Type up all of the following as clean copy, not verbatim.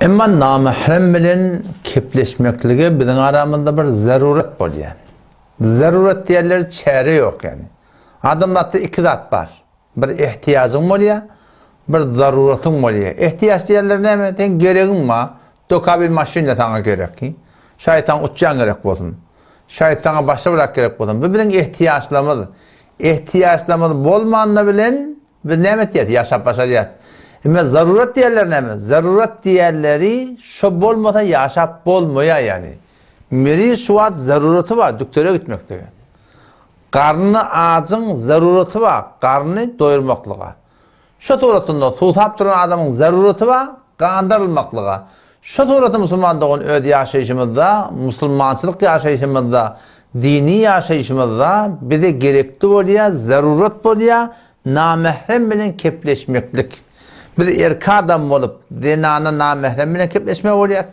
Emma namährem bilen kepleşmeklige biziň aramyzda bir zarurat bolýar. Zarurat diýerleri çäre ýok ýagny. Adamzatda iki zat bar. Bir ehtiýajyň bolýar, bir zaruratyň bolýar. Ehtiýaç diýerleri näme? Seň geregiň bar. Dokabil maşyn-da saňa gerek. Şaýat saňa uçýan gerek bolsun. Şaýat saňa başga bir zat gerek bolsun. Bu biziň ehtiýaçlarymyz. Ehtiýaçlarymyz bolmanda bilen Biz näme etýäs? Ýaşap başarýas. Emma zarurat diýerleri näme? Zarurat diýerleri şo bolmasa ýaşap bolmaýar ýagny. Meriz şu wagt zaruraty bar dükdere gitmeklige. Garny ajyň zaruraty bar garny doýurmaklyga. Şo suratynda suwsap duran adamyň zaruraty bar gandarylmaklyga. Şo suratda musulman dogan öz ýaşaýşymyzda, musulmançylyk ýaşaýşymyzda, dini ýaşaýşymyzda bize gerekli bolýar, zarurat bolýar namährem bilen kepleşmeklik. Biz erki adam bolup zenana namährem bilen kepleşmeli bolýas.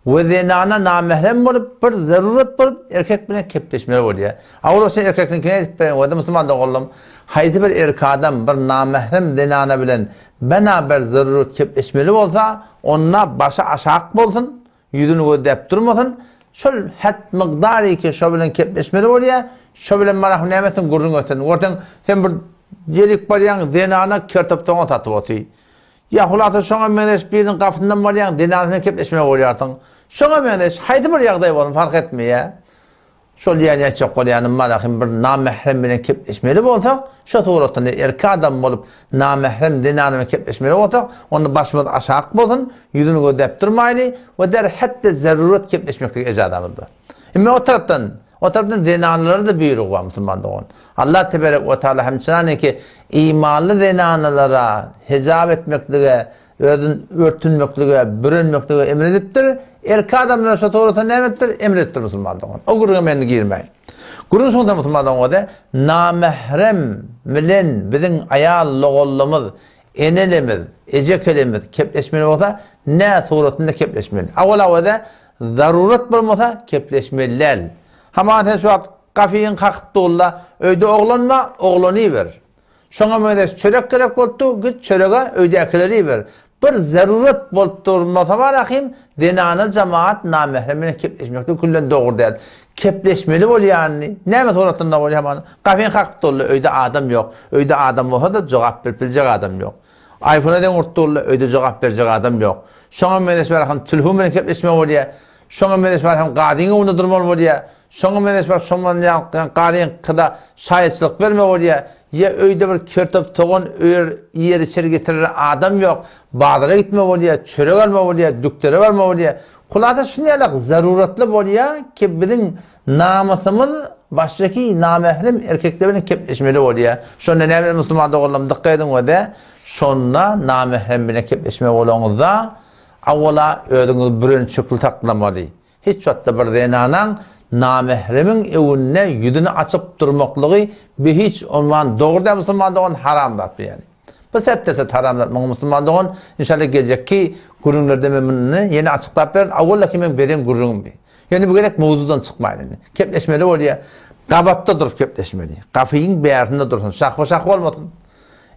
We zenana namährem bolup bir zarurat bolup erkek bilen kepleşmeli bolýar. Awal sen erkekliňkini aýdyp bereýin, we-de musulman doganlarym, haýsy bir erki adam bir namährem zenana bilen Bena bir zarurat kepleşmeli bolsa, onda başy aşak bolsun, ýüzüni gözläp durmasyn, şol het mygdary ki şo bilen kepleşmeli bolýar, şo bilen marahym näme etsin gürrüň etsin. Görseň, sen bir ýerik barýaň, zenana kertop sogan satyp oty. Ýa hulasa şoňa meňzeş biriniň gapysyndan barýaň, zenanasy bilen kepleşmeli bolýarsyň. Şoňa meňzeş haýsy bir ýagdaý bolsun fark etmeýär. Şol diýýän ýatjak bolýanym malakim bir namährem bilen kepleşmeli bolsak, şo suratynda erki adam bolup namährem zenany bilen kepleşmeli bolsak, onda başymyz aşak bolsun, ýüzüni gözläp durmaýly we der hetde zerurat kepleşmeklige ejazamyz bar. Emme o tarapdan, o tarapdan zenanlara-da buýrugy bar musulman dogan. Allah teberek we taala hem çynaniki imanly zenanalara hijap etmeklige Özün örtünmeklige, bürenmeklige emr edipdir. Erki adamlara şo toratda näme edipdir? Emr edipdir musulman dogan. O gürrüňe men indi girmäýin. Gürrüň şunda musulman dogan ode, namährem bilen biziň aýal logallymyz, enelemiz, ejekelemiz kepleşmeli bolsa, nä suratynda kepleşmeli? Awala ode, zarurat bolmasa kepleşmeli däl. Hamana sen şu wagt gapyňy kakyp durla, öýde oglan bar, oglany ber. Şoňa meňzeş çörek gerek bolupdy, git çörege öýdäkileri iber. Bir zerurat bolup durmasa bar ahym, zenana jemagat namährem bilen kepleşmeklik küllen dogry däl. Kepleşmeli bolýanyny, näme suratynda bolýar hamana, gapyny kakyp durla, öýde adam ýok. Öýde adam bolsa-da jogap berip biljek adam ýok. Aýfona deň urup durla, öýde jogap berjek adam ýok. Şoňa meňzeş bar ahym, telefon bilen kepleşmeli bolýar. Şoňa meňzeş bar hem gazyň öňünde durmaly bolýar. Şoňa meňzeş bar şoňa gazyňkyda şaýatçylyk bermeli bolýar. Ýa öýde bir kertop sogan öýer iýer-içer getirer adam ýok. Bazara gitmeli bolýar, çörek almaly bolýar, dükdere barmaly bolýar. Hulasa şuny ýalak zaruratly bolýar ki biziň namysymyz başdaky namährem erkekler bilen kepleşmeli bolýar. Şonda näme musulman doganlarym dykgat ediň we-de şonda namährem bilen kepleşmeli bolaňyzda Awala özüňizi bürençekli saklamaly. Hiç wagtda bir zenanaň namähremiň öwünde ýüzüni açyp durmaklygy bi hiç onman dogry däl musulman dogan haram zat bu ýani. Bu setdeset haram zat muňa musulman dogan inşallah geljekki gürrüňlerde men muny ýene açyklap berin awalaki meň beren gürrüňim bi. Ýöne bu gezek mowzudan çykmaýyn indi. Kepleşmeli bolýa. Gabatda durup kepleşmeli. Gapyň bärsinde dursun. Şahba-şah bolmasyn.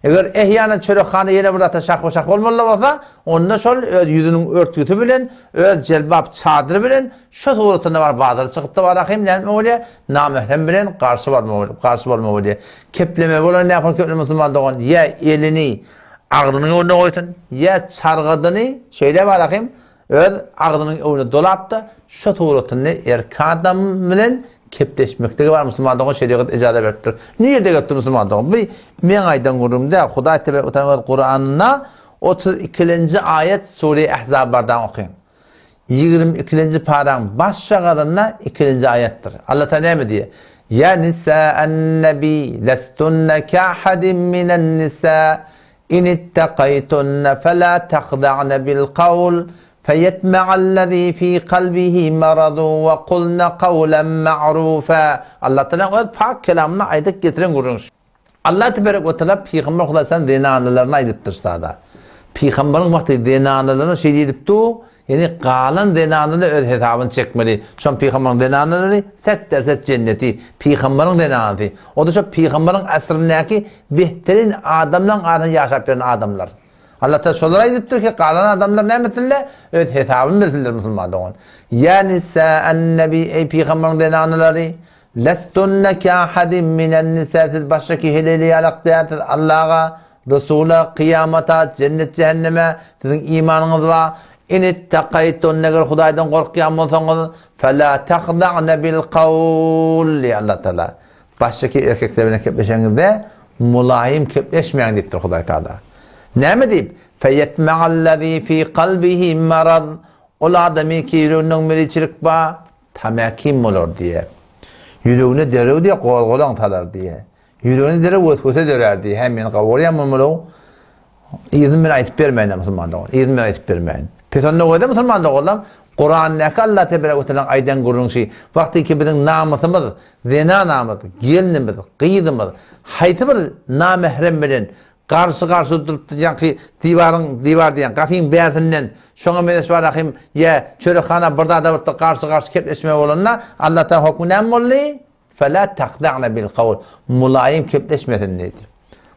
Eger ehýanan çörekhana ýene bir zata şahba-şah bolmaly bolsa, onda şol öz ýüzüniň örtgüsi bilen, öz jelbap çadyry bilen şo suratynda baryp bazara çykyp-da barahym näme bolýar? Namährem bilen garşy barma garşy bolma bolýar. Keplemeli bolan nähili keple musulman dogan ýa elini agzynyň öňünde goýsun, ýa çargadyny şeýle barahym Öz agzynyň öwüne dolap-da, şo suratynda erki adam bilen kepleşmekligi bar musulman dogan şerigat ejaza beripdir. Nirde gelipdir musulman dogan? Bu meň aýdan gürrüňim däl. Hudaý tebarek we taala öz Kuranynda 32 ikilenji aýat sure Ahzab bardan okyň. 22 ikilenji paraň başjagazynda ikilenji aýatdyr. Allah Taala näme diýýär? Ýa nisa'an-nabi lestunna ka'hadin minan nisa In ittakaýtunne fela tahda'ne bil kawl feýetme'allezî fî kalbihi maradun we kulne kawlen ma'rufa. Allah Tagalaň öz pak kelamynda aýdyp getiren gürrüň şu. Allah teberek we taala Pygamber Hudaýsan zenanalaryna aýdypdyr sada. Pygamberiň wagty zenanalaryna şeý diýlipdi, ýagny galan zenanalar öz hesabyny çekmeli. Şon pygamberiň zenanalary set derset jenneti, pygamberiň zenanasy. O-da şo pygamberiň asryndaky Behterin adamlaň arasynda ýaşap ýören adamlar. Allah Taala şolara aýdypdyr ki, galan adamlar näme etsinler? Öz hesabyny bilsinler musulman dogan. Ýa nisa'an-nebi eý pygamberiň zenanalary, lestunne ka'ahadin minen nisa siz başgaki heleýli ýalak dälsiz Allaha, Resula, kyýamata, jennet-jähenneme siziň imanyňyz bar. In ittakaýtunne eger Hudaýdan gorkýan bolsaňyz, fela tahda'ne bil kawl diýýär Allah Taala. Başgaki erkekler bilen kepleşeňizde mulaýym kepleşmäň diýipdir Hudaý Taala. Näme diýip? Feýetma'allezî fî kalbihi maraz. Ol adamy ki ýüreginde meriçilik bar, tamäkim bolar diýýär. Ýüregine derrew diýýär gozgalaň salar diýýär. Ýüregine derrew weswese dörär diýýär. Hä men gowurýan muny Yzyny men aýdyp bermäýin musulman dogan. Yzyny men aýdyp bermäýin. Pes onda goýda musulman doganlam Kurandaky Allah tebarek we tealanyň aýdan gürrüňi şi. Wagtyky biziň namysymyz, zenanamyz, gelnimiz, gyzymyz haýsy bir namährem bilen garşy-garşy durup ýaňky diwaryň diwar diýen gapyň bärsinden şoňa mezeş bar ahym ýa çörekhana bir zada bir garşy-garşy kepleşme bolanda Allah taala hokmy näme boldy? Fela tahda'na bil kawl. Mulaýym kepleşmesin diýdi.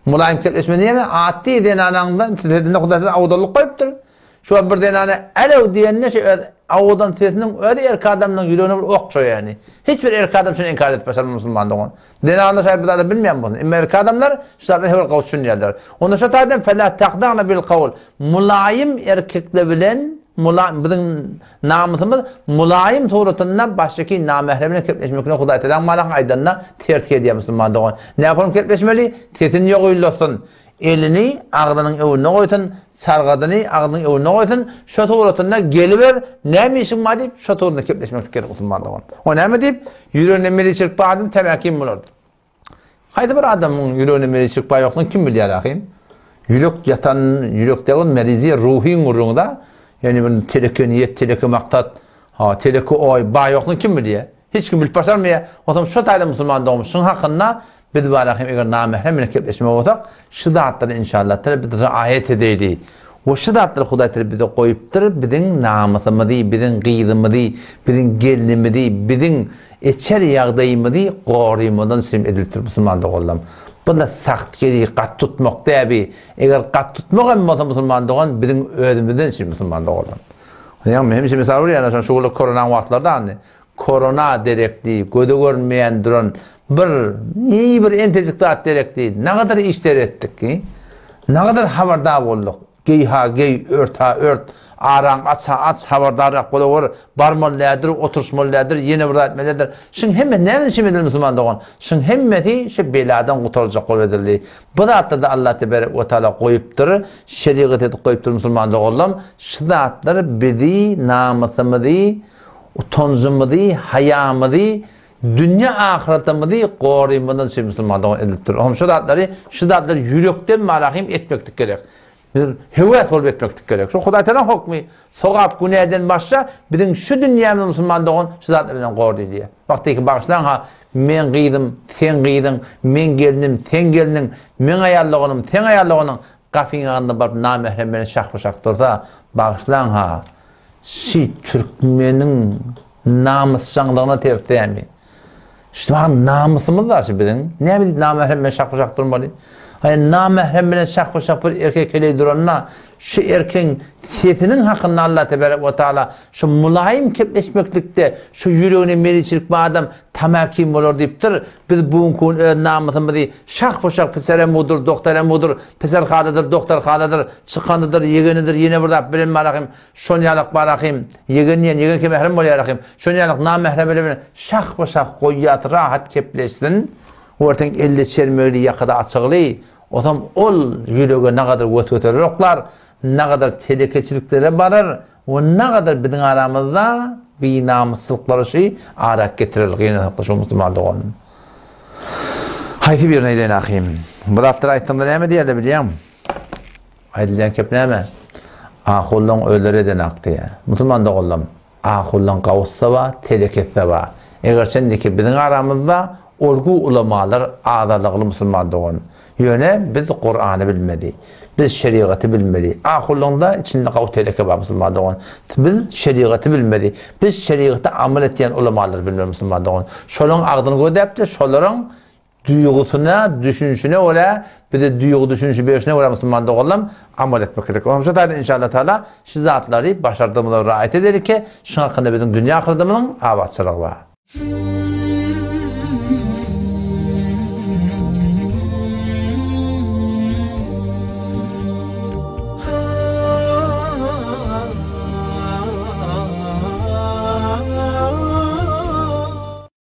Mulaýym kepleşme diýeni atdy zenanaňdan sesinde Hudaý size awdallyk goýupdyr. Şu wagt bir zenana alew diýende şu öz awdan sesiniň özi erkek adamyň ýüregine bir ok çoýýany. Hiç bir erkek adam şuny inkar edip başarmaz musulman dogan. Zenanlar şaýat bu zady bilmeýän bolsun. Emma erkek adamlar şu zatlary höwür gowy düşünýärler. Onda şu taýdan fela tahda'na bil kawl. Mulaýym erkekler bilen mulaýym biziň Namysymyz mulaýym suratynda başdaki namährem bilen kepleşmekine Hudaý Tagalaň malahyň aýdanyna ters gelýär musulman dogan. Nähili kepleşmeli? Sesini ýogaýylasyn. Elini agzynyň öňünde goýsun, çargadyny agzynyň öňünde goýsun, şo suratynda geliber, näme işiň bar diýip, şo suratynda kepleşmek gerek musulman dogan. O näme diýip, ýüreginde meliçilik bar adam tämäkim bolar. Haýsy bir adamyň ýüreginde meriçlik bar ýoklugyny kim bilýär ahym? Ýürek ýatan, ýürekde ol merizi ruhyň gürrüňi-da. Ýagny bir teleke niýet, teleke maksat, ha, teleke oý bar ýoklugyny kim bilýär? Hiç kim bilip başarmaýar. Onsoň şo taýda musulman dogmuş şuň hakynda biz bar ahym eger namährem bilen kepleşmek bolsak, şu zatlary inşallah taala biz raýat edeýli. We şu zatlary Hudaý taala bize goýupdyr, biziň namysymyzy, biziň gyzymyzy, biziň gelnimizi, biziň Içer ýagdaýymyzy gorymadan üçin edilipdir musulman doganlarym. Bu-da sagt geri gat tutmak däbi. Eger gat tutmak hem bolsa musulman dogan biziň özümizden üçin musulman doganlarym. Ýagny men hemişe mysal berýän şo şu günler koronaň wagtlarda indi korona derekli göze görünmeýän duran bir bir bir entejik zat derekli nagadar işler etdik ki nagadar habardar bolduk. Geý-ha geý, ört-ha ört, araň aç-ha aç, habardarrak bolawer, barmaly däldir, oturyşmaly däldir, ýene bir zat etmeli däldir. Şuň hemmesi näme üçin edildi musulman dogan? Şuň hemmesi şu beladan gutaryljak bolup edildi. Bu zatlarda Allah teberek we taala goýupdyr, şerigat edip goýupdyr musulman doganlam. Şu zatlar bizi, namysymyzy, utanjymyzy, haýamyzy, dünýe ahyretimizi gorymyzdan üçin musulman dogan edilipdir. Oňa şu zatlary, şu zatlary ýürekden barahym etmeklik gerek. Bir höwes bolup etmeklik gerek. Şu Hudaý Tagalaň hokmy, sogap günäden başga biziň şu dünýämiz musulman dogan şu zatlar bilen gor diýilýär. Wagtyky bagyşlaň ha, meň gyzym, seň gyzyň, meň gelnim, seň gelniň, meň aýal doganym, seň aýal doganyň gapyň agzynda baryp namährem bilen şahba-şah dursa, bagyşlaň ha, şi türkmeniň Namysjaňlygyna ters dämi? Şu wagt namysymyz da şu biziň. Näme diýip namährem bilen şakba-şak durmaly? Aý, namährem bilen şakba-şak bir erkek heleý duranda, şu erkegiň sesiniň hakynda Allah tebarek we taala şu mulaýym kepleşmeklikde şu ýüregine meriçilik bar adam tamakin bolar diýipdir. Biz bu günki gün öz namysymyzy şakba-şak piserem budur, doktorem budur, piser haladyr, doktor haladyr, çykanydyr, ýegenidir, ýene bir zat bilen barahym Şon ýalak bar ahym, ýegen diýen ýegen ki mährem bolýar ahym. Şon ýalak namährem bilen şahba-şah goýýat rahat kepleşsin. Werteň elde çermegli ýakada açygly, osam ol ýürege nagadar wesweseler oklar, nagadar telekeçiliklere barar we nagadar biziň aramyzda binamysçylyklary şy arak getirer gynansakda şu musulman dogan. Haýsy birini aýdaýyn ahym? Bu zatlary aýtsamda näme diýerler bilýäňmi? Aýdylýan kep näme? Ahullaň özleri edenak diýýär. Musulman doganlarym, ahullaň gawusy-da bar, telekesi-de bar. Eger şendiki biziň aramyzda olgu ulamalar azalygly musulman dogan. Ýöne biz Kurany bilmeli. Biz şerigaty bilmeli. Ahullaň-da içinde gawy teleke bar musulman dogan. Biz şerigaty bilmeli. Biz şerigata amal etýän ulamalary bilmeli musulman dogan. Şolaň agzyny gözläp-de şolaryň. duýgusyna, düşünişine görä, bize duýgy düşünişi berşine görä musulman doganlarym amal etmek gerek. Onuň şu taýdan inşallah taala şu zatlary başardygymyza raýat edeli ki, şuň hakynda biziň dünýä ahyradymyzyň abatçylygy bar.